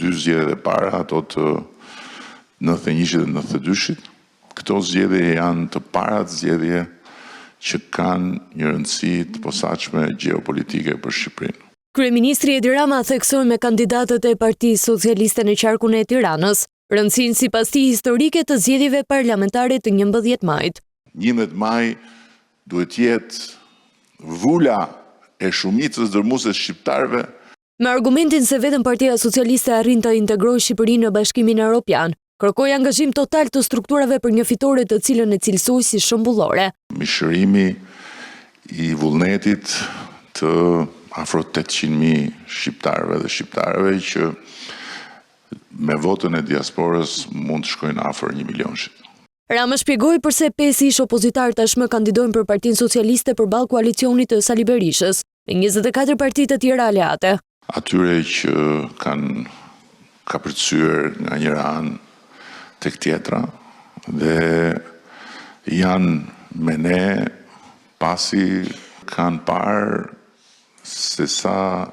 Dy zgjedhjet e para, ato të 91-shit dhe 92-shit, këto zgjedhje janë të parat zgjedhje që kanë një rëndësi të posaçme gjeopolitike për Shqipërinë. Kryeministri Edi Rama theksoi me kandidatët e Partisë Socialiste në qarkun e Tiranës, rëndësinë sipas tij historike të zgjedhjeve parlamentare të 11 majit. 11 maj duhet të jetë vula e shumicës dërmuese të shqiptarëve. Me argumentin se vetëm Partia Socialiste arrin të integrojë Shqipërinë në Bashkimin Europian, kërkoi angazhim total të strukturave për një fitore të cilën e cilësoi si shembullore. Mishërimi i vullnetit të afro 800.000 shqiptarëve dhe shqiptareve që me votën e diasporës mund të shkojnë afër 1 milionshit. Rama shpjegoi përse 5 ish opozitarë tashmë kandidojnë për Partinë Socialiste përballë koalicionit të Sali Berishës, me 24 parti të tjera aleate. Atyre që kanë kapërcyer nga njëra anë tek tjetra dhe janë me ne pasi kanë parë se sa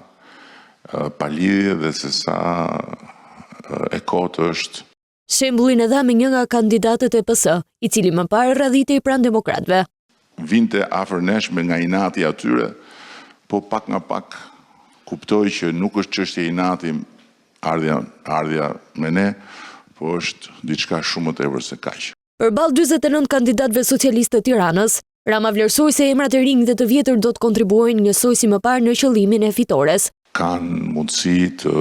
palidhje dhe se sa e kotë është. Shembullin e dha me një nga kandidatët e PS, i cili më parë radhitej pranë demokratëve. Vinte afër nesh me nga inati atyre, po pak nga pak kuptoi që nuk është çështje inati ardhja, ardhja me ne, po është diçka shumë më tepër se kaq. Përballë 49 kandidatëve socialistë të Tiranës, Rama vlerësoi se emrat e rinj dhe të vjetër do të kontribuojnë njësoj si më parë në qëllimin e fitores. Kanë mundësi të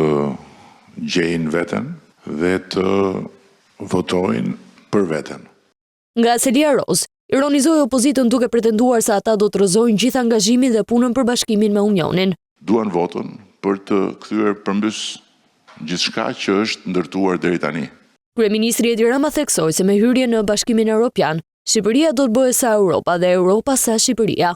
gjejnë veten dhe të votojnë për veten. Nga selia rozë, ironizoi opozitën duke pretenduar se ata do të rrëzojnë gjithë angazhimin dhe punën për bashkimin me Unionin. Duan votën për të kthyer përmbys gjithçka që është ndërtuar deri tani. Kryeministri Edi Rama theksoi se me hyrjen në Bashkimin Europian, Shqipëria do të bëhet sa Europa dhe Europa sa Shqipëria.